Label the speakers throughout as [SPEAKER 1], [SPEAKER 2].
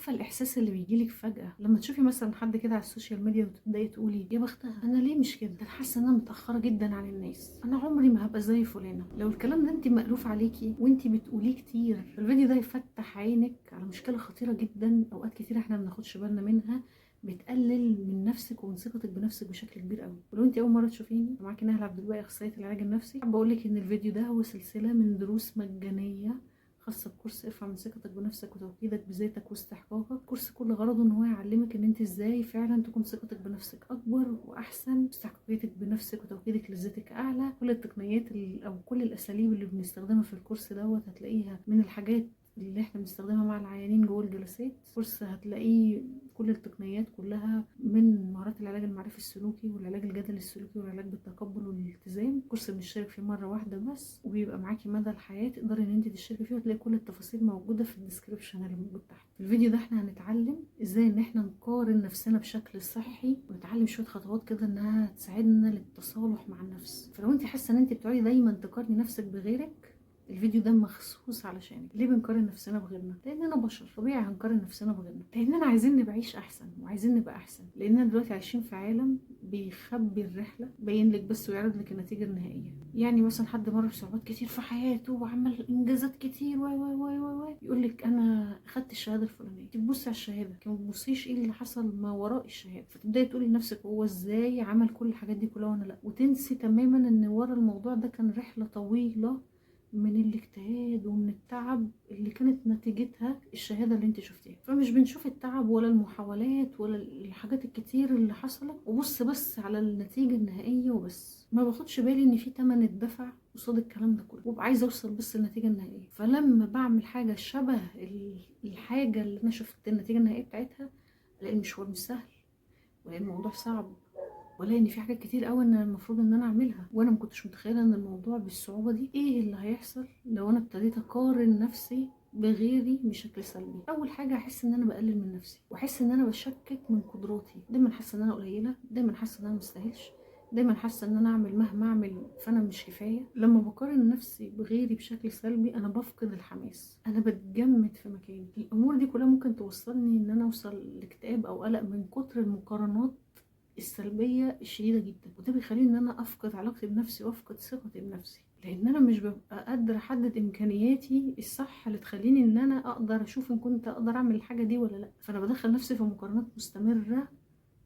[SPEAKER 1] عارفه الاحساس اللي بيجيلك فجاة لما تشوفي مثلا حد كده على ال social media وتبداي تقولي يا بختها، انا ليه مش كده؟ انا حاسه ان انا متاخرة جدا عن الناس، انا عمري ما هبقى زي فلانه. لو الكلام ده انت مألوف عليكي وانت بتقوليه كتير، الفيديو ده يفتح عينك على مشكلة خطيرة جدا اوقات كتير احنا ما بناخدش بالنا منها، بتقلل من نفسك ومن ثقتك بنفسك بشكل كبير قوي. ولو انت اول مرة تشوفيني، معاكي نهله عبد الباقي اخصائية العلاج النفسي. حابة اقول لك ان الفيديو ده هو سلسلة من دروس مجانية خاصة بكورس ارفع من ثقتك بنفسك وتوكيدك بذاتك واستحقاقك. كورس كل غرضه ان هو يعلمك ان انت ازاي فعلا تكون ثقتك بنفسك اكبر واحسن، استحقاقيتك بنفسك وتوكيدك لذاتك اعلى. كل التقنيات او كل الاساليب اللي بنستخدمها في الكورس دوت هتلاقيها من الحاجات اللي احنا بنستخدمها مع العيانين جوه الجلسات. كورس هتلاقيه كل التقنيات كلها من مهارات العلاج المعرفي السلوكي والعلاج الجدلي السلوكي والعلاج بالتقبل والالتزام. كورس بنشترك فيه مرة واحدة بس وبيبقى معاكي مدى الحياة، تقدري ان انت تشتركي فيه وتلاقي كل التفاصيل موجودة في ال description اللي موجود تحت. في الفيديو ده احنا هنتعلم ازاي ان احنا نقارن نفسنا بشكل صحي، ونتعلم شوية خطوات كده انها تساعدنا للتصالح مع النفس. فلو انت حاسه ان انت بتقعدي دايما تقارني نفسك بغيرك، الفيديو ده مخصوص علشانك. ليه بنقارن نفسنا بغيرنا؟ لاننا بشر، طبيعي هنقارن نفسنا بغيرنا، لاننا عايزين نعيش احسن وعايزين نبقى احسن، لاننا دلوقتي عايشين في عالم بيخبي الرحلة، باين لك بس ويعرض لك النتيجة النهائية. يعني مثلا حد مر بصعوبات كتير في حياته وعمل انجازات كتير و و و و يقول لك انا خدت الشهادة الفلانية، تبصي على الشهادة ما تبصيش ايه اللي حصل ما وراء الشهادة، فتبداي تقولي لنفسك هو ازاي عمل كل الحاجات دي كلها وانا لا، وتنسي تماما ان ورا الموضوع ده كان رحله طويلة من الاجتهاد ومن التعب اللي كانت نتيجتها الشهادة اللي انت شفتيها. فمش بنشوف التعب ولا المحاولات ولا الحاجات الكتير اللي حصلت، وبص بس على النتيجة النهائية وبس. ما باخدش بالي ان في تمن اتدفع قصاد الكلام ده كله، وابقى عايزه اوصل بس للنتيجة النهائية. فلما بعمل حاجة شبه الحاجة اللي انا شفت النتيجة النهائية بتاعتها، الاقي المشوار مش سهل، والاقي الموضوع صعب، ولا ان في حاجات كتير قوي ان المفروض ان انا اعملها وانا ما كنتش متخيله ان الموضوع بالصعوبه دي. ايه اللي هيحصل لو انا ابتديت اقارن نفسي بغيري بشكل سلبي؟ اول حاجة احس ان انا بقلل من نفسي، واحس ان انا بشكك من قدراتي، دايما حاسه ان انا قليله، دايما حاسه ان انا مستاهلش، دايما حاسه ان انا اعمل مهما اعمل فانا مش كفاية. لما بقارن نفسي بغيري بشكل سلبي انا بفقد الحماس، انا بتجمد في مكاني. الامور دي كلها ممكن توصلني ان انا اوصل لاكتئاب او قلق من كتر المقارنات السلبية الشديدة جدا، وده بيخليني ان انا افقد علاقتي بنفسي وافقد ثقتي بنفسي، لان انا مش ببقى قادرة احدد امكانياتي الصح اللي تخليني ان انا اقدر اشوف ان كنت اقدر اعمل الحاجة دي ولا لا. فانا بدخل نفسي في مقارنات مستمرة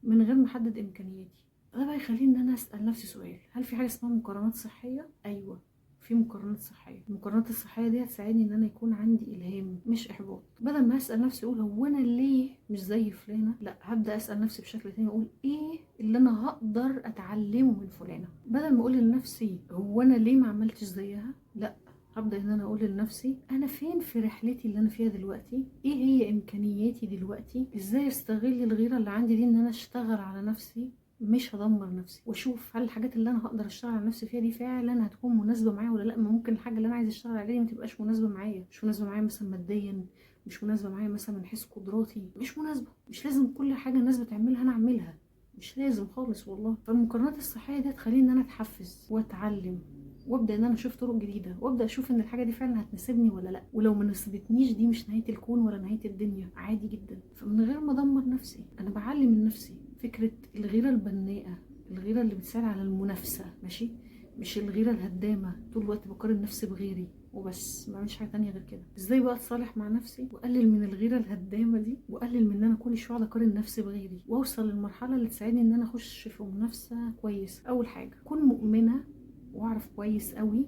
[SPEAKER 1] من غير ما احدد امكانياتي. ده بقى يخليني ان انا اسال نفسي سؤال: هل في حاجة اسمها مقارنات صحية؟ ايوه، في مقارنات صحية. المقارنات الصحية دي هتساعدني ان انا يكون عندي الهام مش احباط. بدل ما اسال نفسي اقول هو انا ليه مش زي فلانه، لا، هبدا اسال نفسي بشكل تاني، اقول ايه اللي انا هقدر اتعلمه من فلانه. بدل ما اقول لنفسي هو انا ليه ما عملتش زيها، لا، هبدا ان انا اقول لنفسي انا فين في رحلتي اللي انا فيها دلوقتي، ايه هي امكانياتي دلوقتي، ازاي استغل الغيرة اللي عندي دي ان انا اشتغل على نفسي مش هدمر نفسي، واشوف هل الحاجات اللي انا هقدر اشتغل على نفسي فيها دي فعلا هتكون مناسبة معايا ولا لا. ما ممكن الحاجة اللي انا عايزه اشتغل عليها دي ما تبقاش مناسبة معايا، مش مناسبة معايا مثلا ماديا، مش مناسبة معايا مثلا من حيث قدراتي، مش مناسبة. مش لازم كل حاجة الناس بتعملها انا اعملها، مش لازم خالص والله. فالمقارنات الصحية دي هتخليني ان انا اتحفز واتعلم، وابدا ان انا اشوف طرق جديدة، وابدا اشوف ان الحاجة دي فعلا هتناسبني ولا لا. ولو ما ناسبتنيش دي مش نهاية الكون ولا نهاية الدنيا، عادي جدا. فمن غير ما ادمر نفسي انا بعلم من نفسي فكرة الغيرة البناءه، الغيرة اللي بتساعد على المنافسة، ماشي، مش الغيرة الهدامه طول الوقت بقارن نفسي بغيري وبس، ما بعملش حاجة تانية غير كده. ازاي بقى اتصالح مع نفسي واقلل من الغيرة الهدامه دي، واقلل من ان انا كل شوية اقعد اقارن نفسي بغيري، واوصل للمرحلة اللي تساعدني ان انا اخش في منافسه كويسة؟ اول حاجة كون مؤمنة واعرف كويس قوي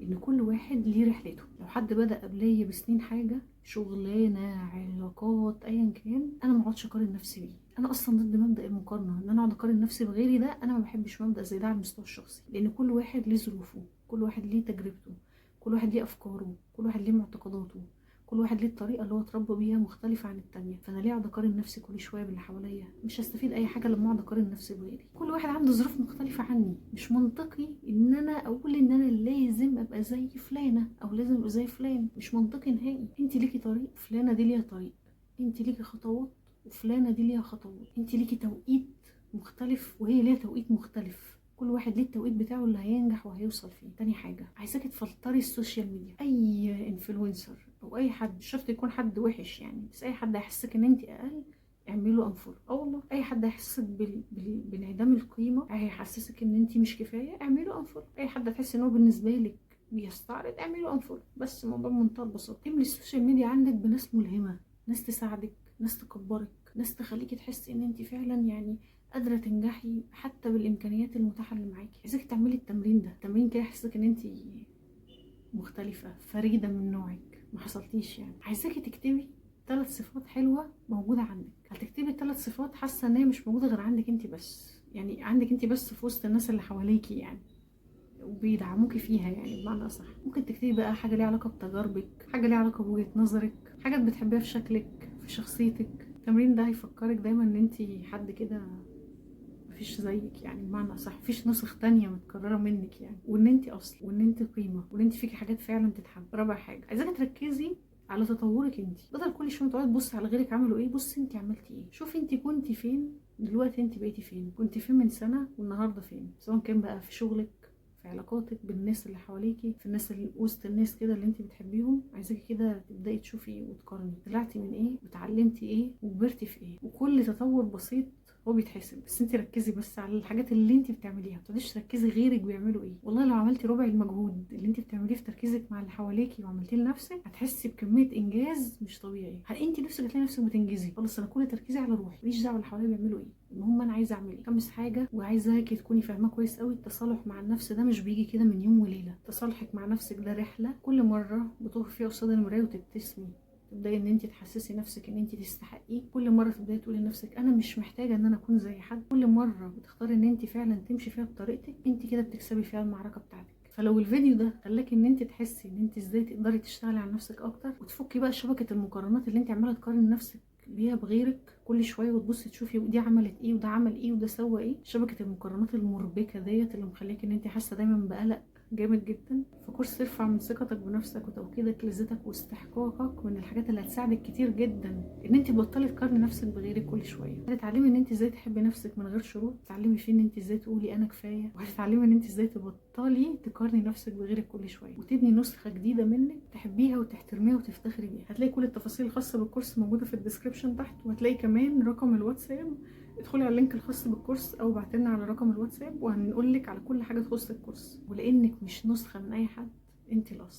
[SPEAKER 1] ان كل واحد ليه رحلته. لو حد بدأ قبليا بسنين حاجة، شغلانة، علاقات، ايا كان، انا ما اقعدش اقارن نفسي بيه. انا اصلا ضد مبدأ المقارنة، ان انا اقعد اقارن نفسي بغيري ده انا ما بحبش مبدأ زي ده على المستوى الشخصي، لان كل واحد ليه ظروفه، كل واحد ليه تجربته، كل واحد ليه افكاره، كل واحد ليه معتقداته، كل واحد ليه الطريقة اللي هو اتربى بيها مختلفة عن التانية. فانا ليه اقعد اقارن نفسي كل شوية باللي حواليا؟ مش هستفيد اي حاجة لما اقعد اقارن نفسي بغيري. كل واحد عنده ظروف مختلفة عني، مش منطقي ان انا اقول ان انا لازم ابقى زي فلانه او لازم ابقى زي فلان، مش منطقي نهائي. انت ليكي طريق، فلانه دي ليها طريق، انت ليكي خطوات وفلانه دي ليها خطوات، انت ليكي توقيت مختلف وهي ليها توقيت مختلف. كل واحد ليه التوقيت بتاعه اللي هينجح وهيوصل فيه. تاني حاجة عايزاكي تفلتري ال social media. اي influencer، او اي حد، مش شرط يكون حد وحش يعني، بس اي حد هيحسسك ان انت اقل اعملي له unfollow. اه والله اي حد هيحسسك بانعدام القيمة، هيحسسك ان انت مش كفاية، اعملي له unfollow. اي حد هتحسي ان هو بالنسبة لك بيستعرض اعملي له unfollow. بس الموضوع بمنتهى البساطة. املي ال social media عندك بناس ملهمة، ناس تساعدك، ناس تكبرك، ناس تخليكي تحسي ان انت فعلا يعني قادرة تنجحي حتى بالامكانيات المتاحة اللي معاكي. عايزاكي تعملي التمرين ده، التمرين كده يحسسك ان انت مختلفة فريدة من نوعك، ما حصلتيش يعني. عايزاكي تكتبي 3 صفات حلوة موجودة عندك. هتكتبي 3 صفات حاسه ان هي مش موجودة غير عندك انت بس، يعني عندك انت بس في وسط الناس اللي حواليكي يعني، وبيدعموكي فيها يعني بمعنى اصح. ممكن تكتبي بقى حاجة ليها علاقة بتجاربك، حاجة ليها علاقة بوجهه نظرك، حاجات بتحبيها في شكلك، في شخصيتك. التمرين ده هيفكرك دايما ان انت حد كده مفيش زيك يعني بمعنى اصح، مفيش نسخ تانية متكررة منك يعني، وان انت اصل، وان انت قيمة، وان انت فيكي حاجات فعلا تتحب. رابع حاجة عايزاكي تركزي على تطورك انت، بدل كل شوية تقعدي تبصي على غيرك عملوا ايه، بصي انت عملتي ايه، شوفي انت كنتي فين دلوقتي، انت بقيتي فين، كنت فين من سنة والنهارده فين، سواء كان بقى في شغلك، في علاقاتك بالناس اللي حواليكي، في الناس اللي وسط الناس كده اللي انت بتحبيهم. عايزاكي كده تبداي تشوفي وتقارني طلعتي من ايه وتعلمتي ايه وكبرتي في ايه، وكل تطور بسيط هو بيتحسب. بس انت ركزي بس على الحاجات اللي انت بتعمليها، ما تقعديش تركزي غيرك بيعملوا ايه. والله لو عملتي ربع المجهود اللي انت بتعمليه في تركيزك مع اللي حواليكي وعملتيه لنفسك، هتحسي بكمية انجاز مش طبيعي. انت نفسك هتلاقي نفسك بتنجزي. خلاص انا كل تركيزي على روحي، ماليش دعوه اللي حواليا بيعملوا ايه، المهم انا عايزه اعمل ايه. خامس حاجة وعايزاكي تكوني فاهمه كويس قوي، التصالح مع النفس ده مش بيجي كده من يوم وليلة. تصالحك مع نفسك ده رحله، كل مرة بتقفي فيها قصاد المراية وتبتسمي، تبداي ان انت تحسسي نفسك ان انت تستحقيه. كل مرة تبداي تقولي لنفسك انا مش محتاجه ان انا اكون زي حد. كل مرة بتختاري ان انت فعلا تمشي فيها بطريقتك، انت كده بتكسبي فيها المعركة بتاعتك. فلو الفيديو ده خلاكي ان انت تحسي ان انت ازاي تقدري تشتغلي على نفسك اكتر، وتفكي بقى شبكة المقارنات اللي انت عماله تقارني نفسك بيها بغيرك كل شوية، وتبصي تشوفي دي عملت ايه وده عمل ايه وده سوى ايه، شبكة المقارنات المربكه ديت اللي مخليكي ان انت حاسه دايما بقلق جامد جدا. فكورس ارفع من ثقتك بنفسك وتوكيدك لذاتك واستحقاقك من الحاجات اللي هتساعدك كتير جدا ان انت تبطلي تقارني نفسك بغيرك كل شوية. هتتعلمي ان انت ازاي تحبي نفسك من غير شروط، هتتعلمي فيه ان انت ازاي تقولي انا كفاية، وهتتعلمي ان انت ازاي تبطلي تقارني نفسك بغيرك كل شوية، وتبني نسخه جديدة منك تحبيها وتحترميها وتفتخري بيها. هتلاقي كل التفاصيل الخاصة بالكورس موجودة في ال description تحت، وهتلاقي كمان رقم الواتساب. ادخلي على ال link الخاص بالكورس او ابعتي لنا على رقم الواتساب وهنقول لك على كل حاجة تخص الكورس. ولانك مش نسخه من اي حد، انت الاصل.